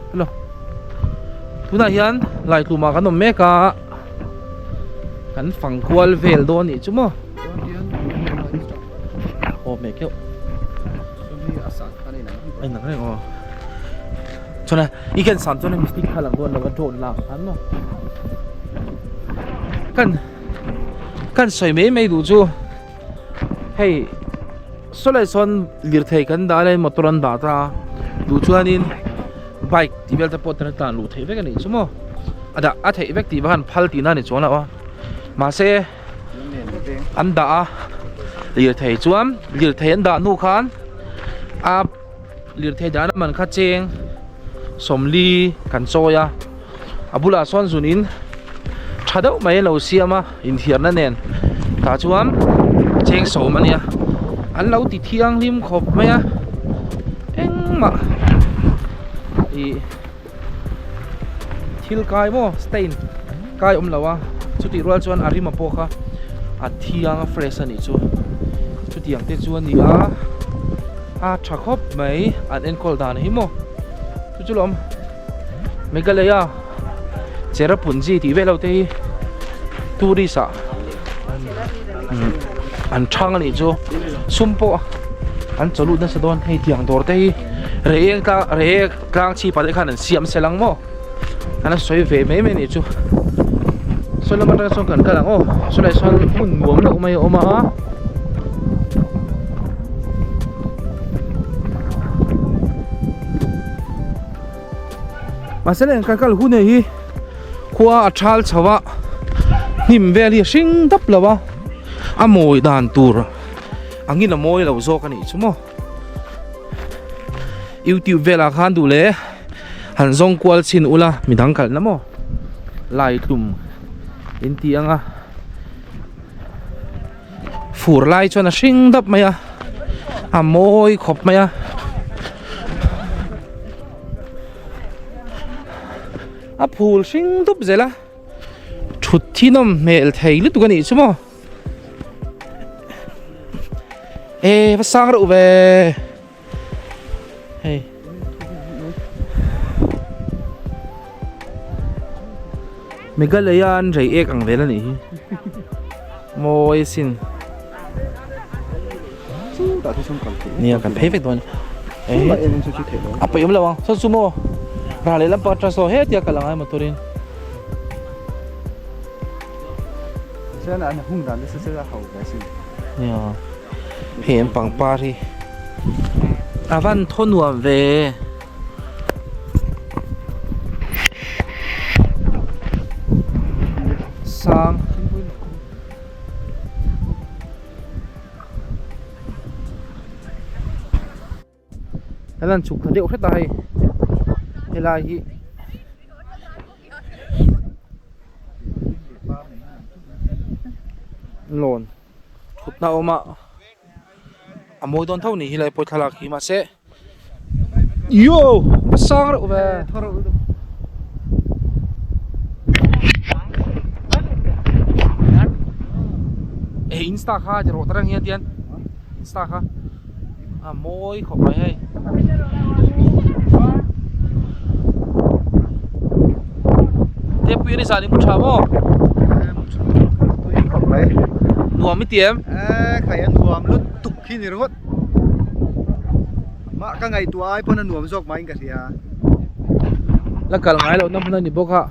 Hello. Tunah hian Laitlumah kan awm mek a, kan fang kual vel dawn anih chu maw. Aw hmeh keuh. A inang reng aw. Chuan a i ken san chuan hemi stick kha lang dawn lo a drone lak khan maw. Kan kan sawi mai mai duh chu hei saw lai sawn lirthei kan dah lai motor an dah ta a duh chuanin bike tih vel te pawh tan a tlan luh theih vek a nih chu maw a dah a theih vek tih va han phal tihna a ni chuang lo a mahse an dah a lirthei chuan lirthei an dah hnu khan a lirthei dahna man kha cheng sawmli kan chawi a a bulah sawn zun in tha deuh mai a lo siam a inthiarna nen tah chuan cheng sawm a nia an lo ti thianghlim khawp mai a engmah ih thil kai maw stain kai awm lo a chutih rual chuan a rima pawh kha a thiang a fresh a nih chu chutiang te chu a ni a a tha khawp mai an enkawl dan hi maw chu chu lawm Meghalaya Cherrapunji tih vel ho te hi tourist ah an thang a nih chu sum pawh an chaw lut nasa dawn hei tiang dawr te hi rei tlang rei tlang chhip ah te khan an siam sel ang maw an la sawi ve mai mai a nih chu saw lam atang sawn kan kal ang aw saw lai sawn hmun nuam deuh mai a awm a. Mahse leh kan kal hun hei hi khua a thal chho a hnim vel hi a hring dap lo a a mawi dan tur angin a mawi lo zawk a nih chu maw youtube velah khan duh leh han zawng kual chhin ula midang kalna maw lai tlum in ti ang a fur lai chuan a hring dap mai a a mawi khawp mai a a phul hring dup zel a thut hi nawm hmel thei lutuk a nih chu maw e va sang reuh ve hei Meghalaya an rei ek ang vel a nih hi mawi sin nia kan phei vek dawn a paih awm lo ang saw chu maw ral leh lampang atang saw hetia kal angai motor in nia hei an pangpar hi a van thaw nuam ve. Sang Kan han chhuk thla deuh hret a hei helai hi lawn thutna a awm a a mawi dawn tho ni helai pawh thlalak hi mahse yo a sang reuh ve. Hei insta kha ti rawh ta reng hian tian insta kha. A mawi khawp mai hei. Tepui ani zan i mu tha maw? Tui khawp mai. Nuam i ti em? Eh khai a nuam lutuk khi ni ringawt. Mah ka ngaihtuah ai pawn a nuam zawk maiin ka hria. La kal ngai lohna hmun a ni bawk a.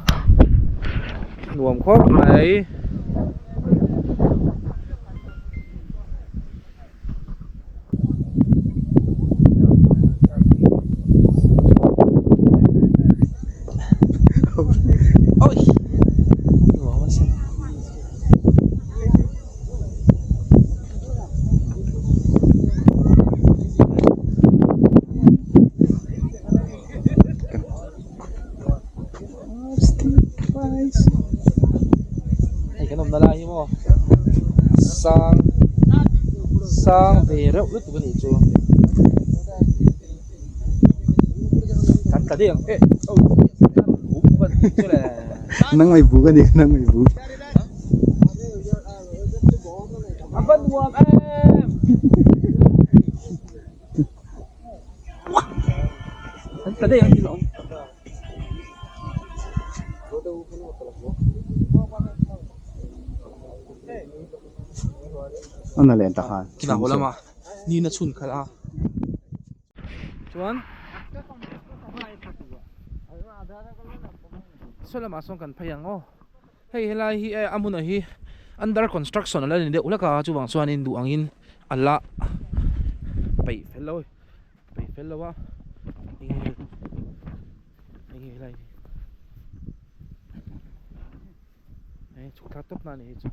Nuam khawp mai. Hei kan awmna lai hi maw sang sang ve reuh lutuk a nih chu kan tla daih ang eh oh buk a nih chu le nang mai buk a ni nang mai buk a va nuam em. An tla daih ang tih lawm. A na len tak a. Kinah haw lama ni na chhun khalh a. Chuan saw lamah sawn kan phei ang aw. Hei helai hi a hmunah hi under construction a la ni deuh hlek a chuvang chuanin duh angin a la peih fel lo peih fel lo a enge enge helai hi hei chhuk thlak tawp na a ni hi chu.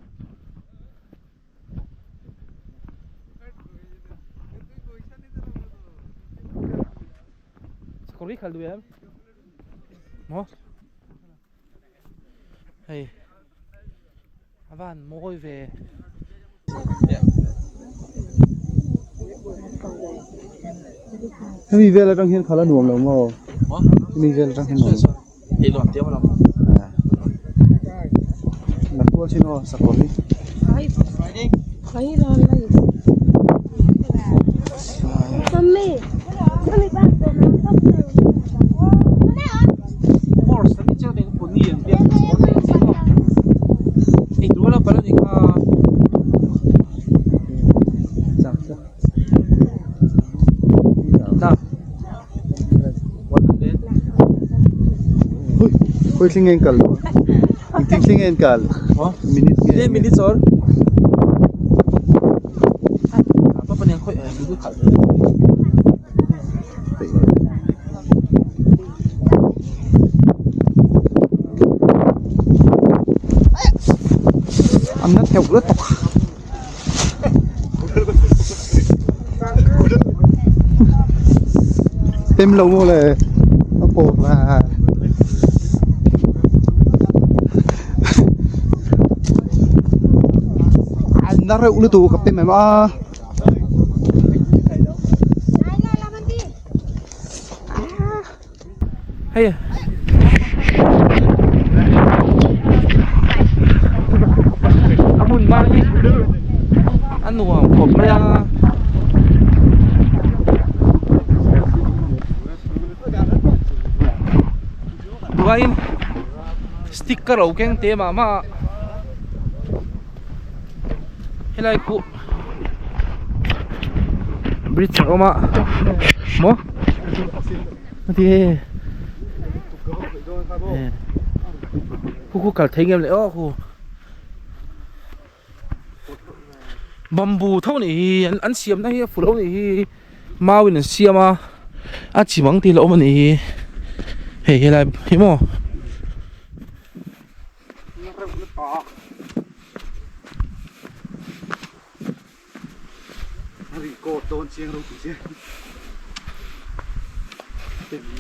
Sakawr hi khalh duh em? Maw? Hei a van mawi ve. Hemi vel atang hian khalh a nuam lo maw? Hemi vel atang hian nuam lo. Hei luan tiam alawm. Lam tual chin aw sakawr hi. Horse an chiang eng pony an biak sakawr te an ti maw ei tur lo kal a nih kha. Na 100 Khawi thleng nge an kal engtin thleng nge an kal minute nge 10 minutes or An na theuh lutuk pem lo maw le a pawh la. An na reuh lutuk ka pem em a. Hei a hmun hma hi a nuam khawp mai a. Duhaiin stick ka ro keng teh mah mah a helai khuh bridge a awm a maw heti hei khu khu kal thei ngem le aw khu bamboo tho nih hi an siam na hi a fuh lo nih hi mau in an siam a a chi mang tih la awm a nih hi hei helai hi maw.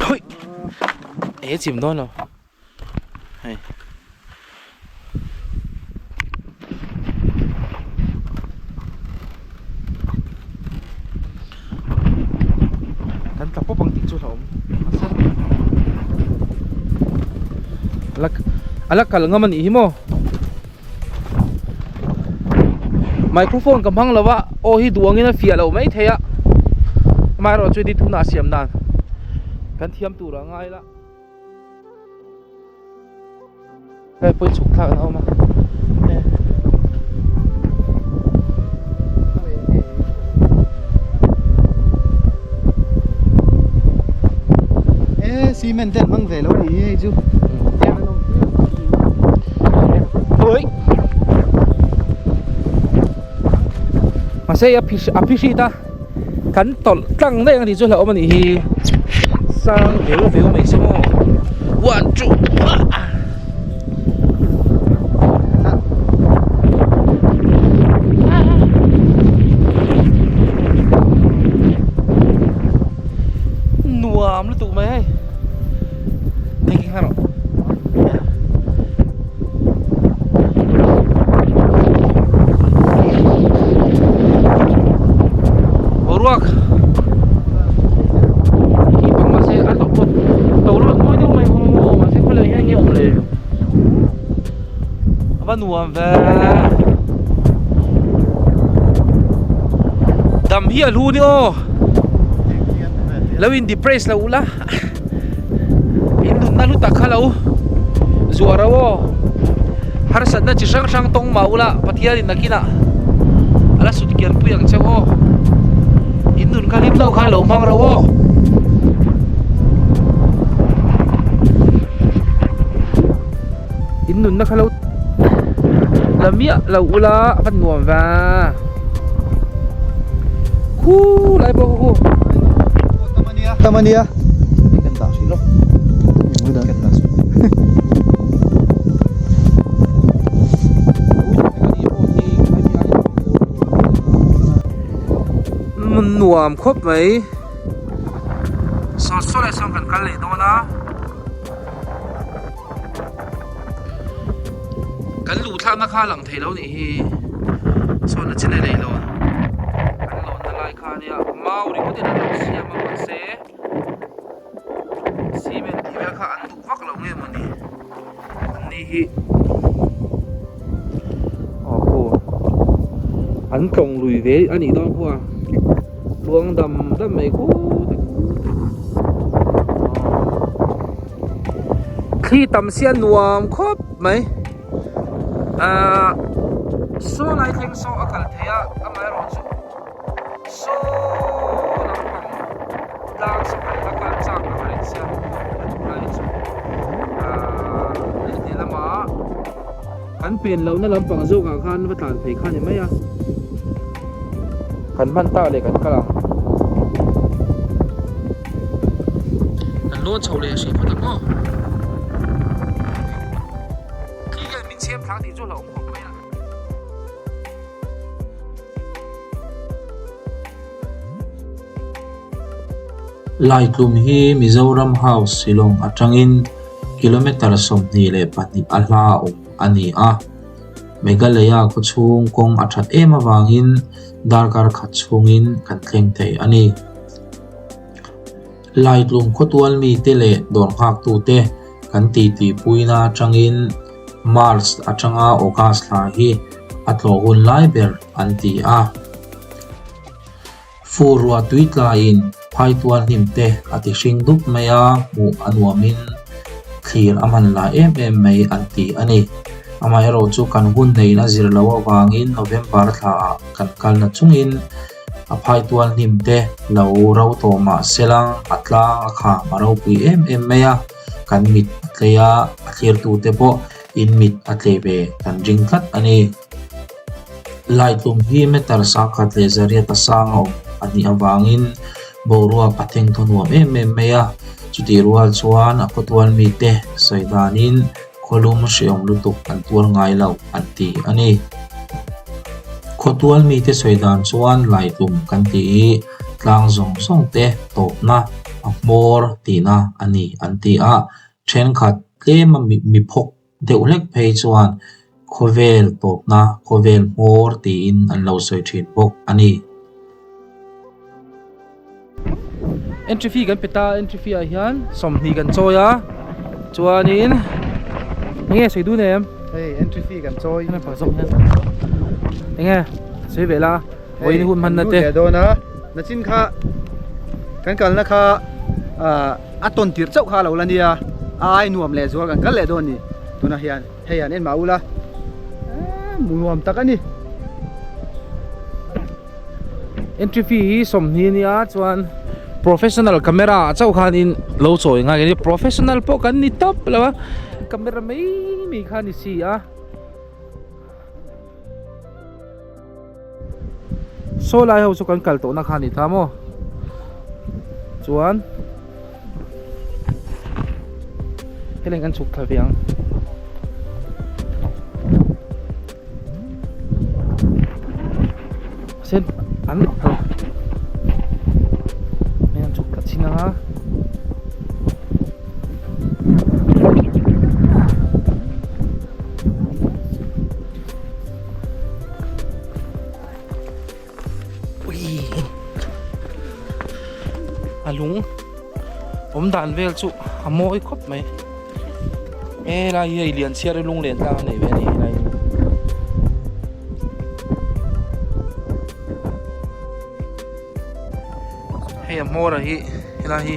Hoi e chim dawn lo hei kan tla pawp ang tih chu hlauhawm a la kal ngam a nih hi maw. Microphone ka hmang lo a aw hi duh angin a fiah loh mai thei a amaherawhchu chu tunah siam dan kan thiam tur a ngai la hei pawh chhuk thlak an awm a e cement te an hmang ve lo a ni hei chu. Ui Mahse a phi a phi hrit a kan tawlh tlang daih ang tih chu hlauhawm a nih hi sang veu veu mai se maw one two ah. Nuam lutuk mai hei. Boruak hi bang mahse a tawp pawh to lut mawi deuh mai maw mahse khawlai hian nge awm le a va nuam ve dam hi a hlu ni aw lo in depress lo ula. In nunna lu tak kha lo zuah ro aw harsatna chi hrang hrang tawng mah ula Pathianin nakinah a A la sut kian pui ang cheu aw. In nun kha hlim lo khan lo hmang ro aw. In nunna kha lo la miah lo ula a va nuam va. Khu lai pawh khu. Tam ania. Kan dah hrih lo. Kan dah hrih. Nuam khawp mai. Saw saw leh sawn kan kal leh dawn a. Kan luh thlakna kha a lang thei lo nih hi. Sawn a chin a nei lo. Kan lawnna lai kha ania mau ringawt in an lo siam a mahse cement tih vel kha an duh vak lo nge mawni an ni hi aw khu an tlawng lui ve a nih dawn khu a luang dam dam mai khu Thli tam sia nuam khawp mai ahh saw lai thleng saw a kal thei a amaherawh chu saw lampang tlang saw kal a kal chak ang reng sia a duh lai chu ahh leh lamah kan pen lohna lampang zawkah khan va tlan phei kha a ni mai a kan hman tak leh kan kal ang. Kan lawn chho leh hrih phawt ang aw. Khi hian min chhem thlang tih chu hlauhawm khawp mai a. Laitlum hi Mizoram House Shillong atangin kilometre 22 a hla awm a ni a. Meghalaya khawchhung kawng a that em avangin darkar khat chhungin kan thleng thei a ni. Laitlum khawtual mite leh dawr nghaktute kan titi puina atangin March atanga August thla hi a tlawh hun lai ber an ti a. Fur ruah tui tlaiin phaitual hnim te a ti hring dup mai a, hmuh a nuamin thlir a man la em em mai an ti a ni. Amaherawhchu kan hun neiin a zir loh avangin November thlaah kan kalna chungin a phaitual hnim te lo ro tawh mah sela a tlang a kham a ropui em em mai a, kan mit a tlei a, a thlirtute pawh in mit a tlei ve kan ring tlat a ni. Laitlum hi meter sangkhat leh zariat a sang a awm a nih avangin boruak a theng thaw nuam em em mai a, chutih rual chuan a khawtual mite sawi danin khawlum hreawm lutuk an tuar ngai lo an ti a ni. Khawtual mite sawi dan chuan Laitlum kan tih hi tlang zawng zawng te tawpna a hmawr tihna a ni an ti a, thenkhat tlema mi phawk deuh hlek phei chuan khawvel tawpna, khawvel hmawr tiin an lo sawi thin bawk a ni. Entry fee kan pe ta, entry fee ah hian 20 kan chawi a, chuanin enge sawi dun em? Hei entry fee kan chawi. Enge sawi ve la, vawiin hun hmanna te. Hei kan lut leh dawn a, nachin kha kan kalna kha a tawn tirh chauh kha a lo la nia, a ai nuam leh zual kan kal leh dawn a ni. Tunah hian hei an en mah ula, nuam tak a ni. Entry fee hi 20 ania chuan professional camera ah chauh khanin lo chawi ngai a ni professional pawh kan ni tawp lo a camera mai mai kha a ni si a saw lai ho chu kan kal tawhna kha a ni ta maw chuan helai kan chhuk thla ve ang. Sen an hei an chhuk thla chin ang a. A lung awm dan vel chu a mawi khawp mai helai hi hei Lianchhiari lunglen tlang a nei ve a ni helai hi. Hei a hmawr ah hi helai hi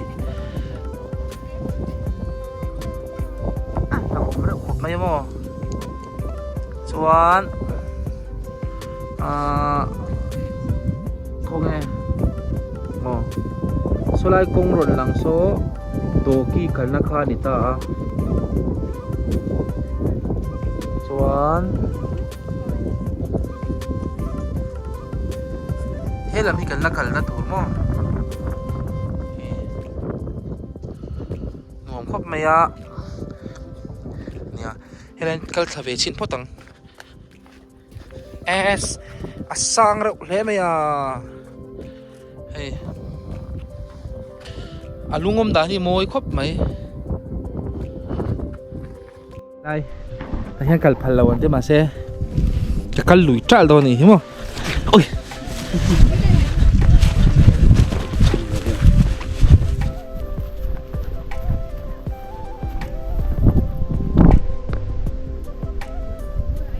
a awm reuh khawp mai a maw chuan ahh. Khawnge aw sawlai kawng rawn lang saw dawki kalna kha a ni ta a chuan he lam hi kan la kalna tur maw nuam khawp mai a nia helai kal thla ve chhin phawt ang. S a sang reuh hle mai a hei a lungawm dan hi mawi khawp mai lai tah hian kal phal lo an ti mahse ka kal lui ṭalh dawn a nih hi maw ui.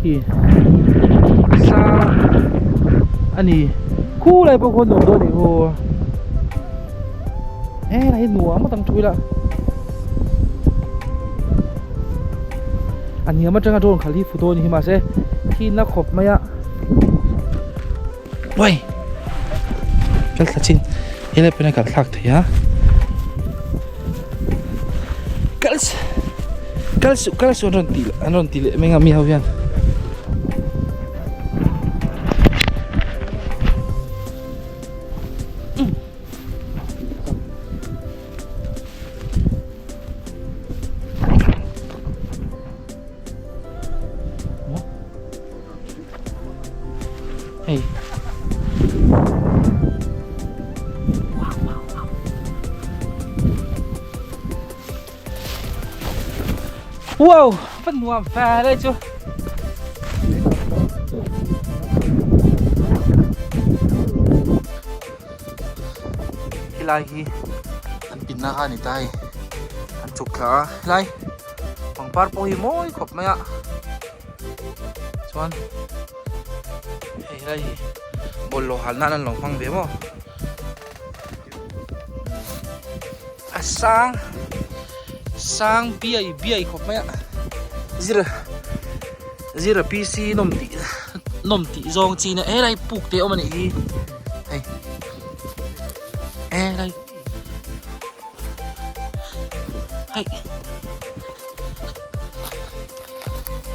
Hi sang a ni khulai pawh khuan nuam dawn a nih hu helai hi nuam ngawt ang thu ila a hniam atanga drone khalh hi fu dawn a ni hi mahse khi na khawp mai a uai kal thla chin helai pawh hian kan thlak thei a kal kal suh kal suh an rawn tih an rawn ti leh mai ang mi ho hian. Hei. Wow, vẫn nuam pha đây chú. Helai hi an pinna kha a ni ta hei an chhuk thla a helai pangpar pawh hi mawi khawp mai a chuan hei helai hi bawlhhlawh hal nan an lo hmang ve maw a sang sang biai biai khawp mai a zir zir a pc nawm tih nawm tih zawng chi na helai puk te a awm a nih hi hei helai hei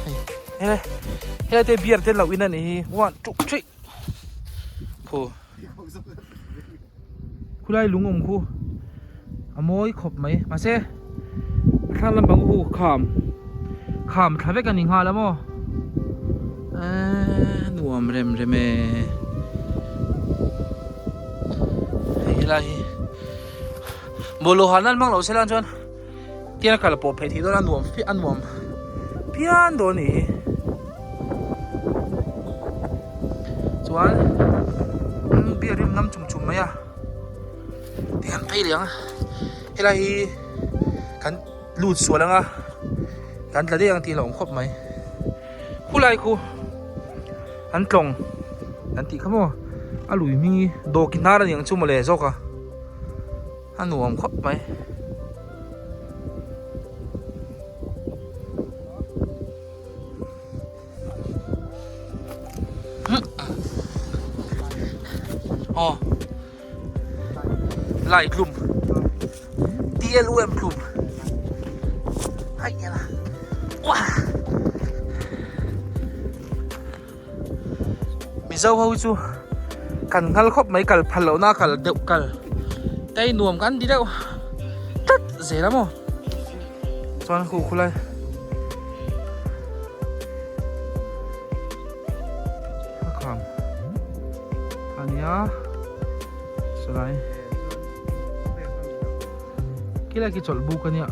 hei helai helai te beer te loh in a nih hi 1 2 3 phu khulai lung awm khu a mawi khawp mai mahse a thlang lampang hu kham kham thla vek a ni nghal a maw eee nuam rem rem e hei helai hi bawlhhlawh han lan mang loh se lan chuan tiang a kal pawh phei theih dawn a nuam a nuam phian dawn a nih hi chuan beer hi nam chum chum mai a tiang an phei leh ang a helai hi kan lut sual ang a kan tla daih ang tih a hlauhawm khawp mai khulai khu an tlawng an tih kha maw a lui hming hi dawki hnar a ni ang chu mawle zawk a. A nuam khawp mai. Aw Lai tlum TLUM tlum Hai ela Wah Mizo ho chu kan nghal khawp mai kal phal lohna kal deuh kal tei nuam kan ti deuh tlat zel a maw chuan khu khulai a kham ania salai khilai khi chawlh buk ania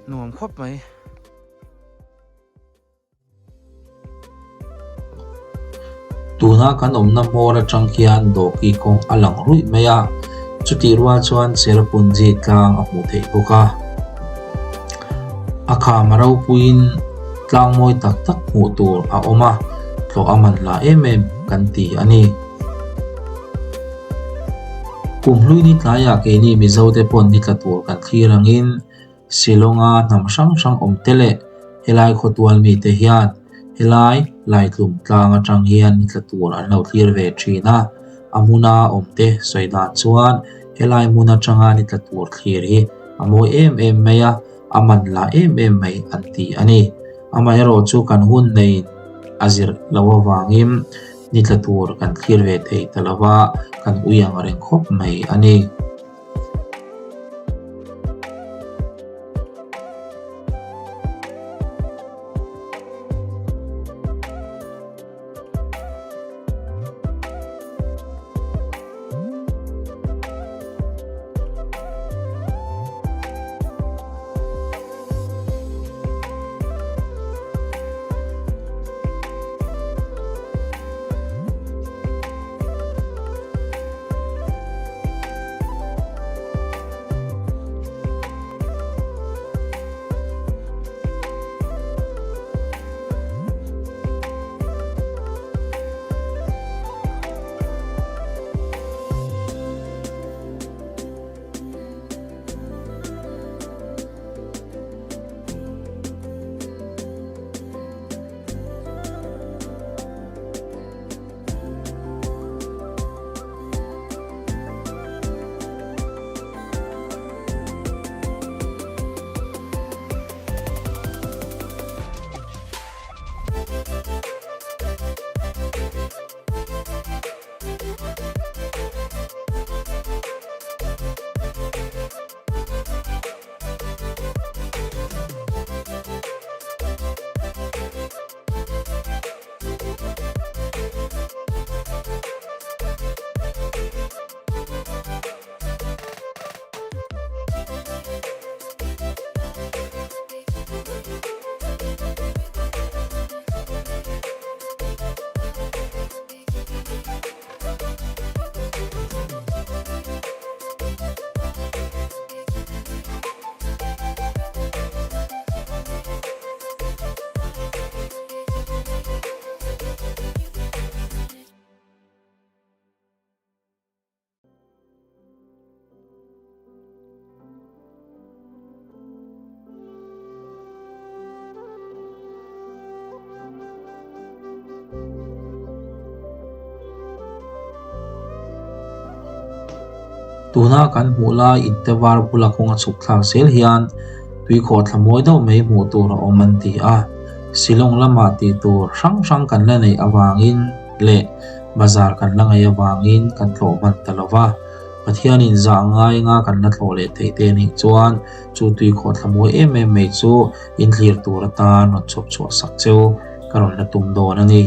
Nuam khawp mai. Tuna kan awmna hmawr atang khian dawhki kawng a lang ruih mai a, chutih rual chuan Cherrapunji tlang a hmuh theih bawk a. A kham a ropuiin tlang mawi tak tak hmuh tur a awm a, tlawh a man hla em em kan ti a ni. Kum hlui ni tlaiah keini Mizote pawh ni tla tur kan thlir angin Shillong-a hnam hrang hrang awm te leh Helai khawtual mite hian helai Laitlum tlang atang hian ni tla tur an lo thlir ve thin a, a hmuna awmte sawi dan chuan helai hmun atanga ni tla tur thlir hi a mawi em em mai a, a man la em em mai an ti a ni. Amaherawh chu kan hun neiin a zir lo avangin ni tla tur kan thlir ve thei ta lo va, kan ui ang reng khawp mai a ni. Tuna kan hmuh lai inte var bula kawnga chhuk thlak zel hian tuikhawh thla mawi deuh mai hmuh tur a awm an ti a. Shillong lamah tih tur hrang hrang kan la neih avangin leh bazar kan la ngaih avangin kan tlawh hman ta lo va. Pathianin zah ngai anga kan la tlawh leh theih te anih chuan chu tuikhawh thla mawi em em mai chu inthlir tur atan rawn chhawp chhuah sak cheu ka rawn la tum dawn a ni.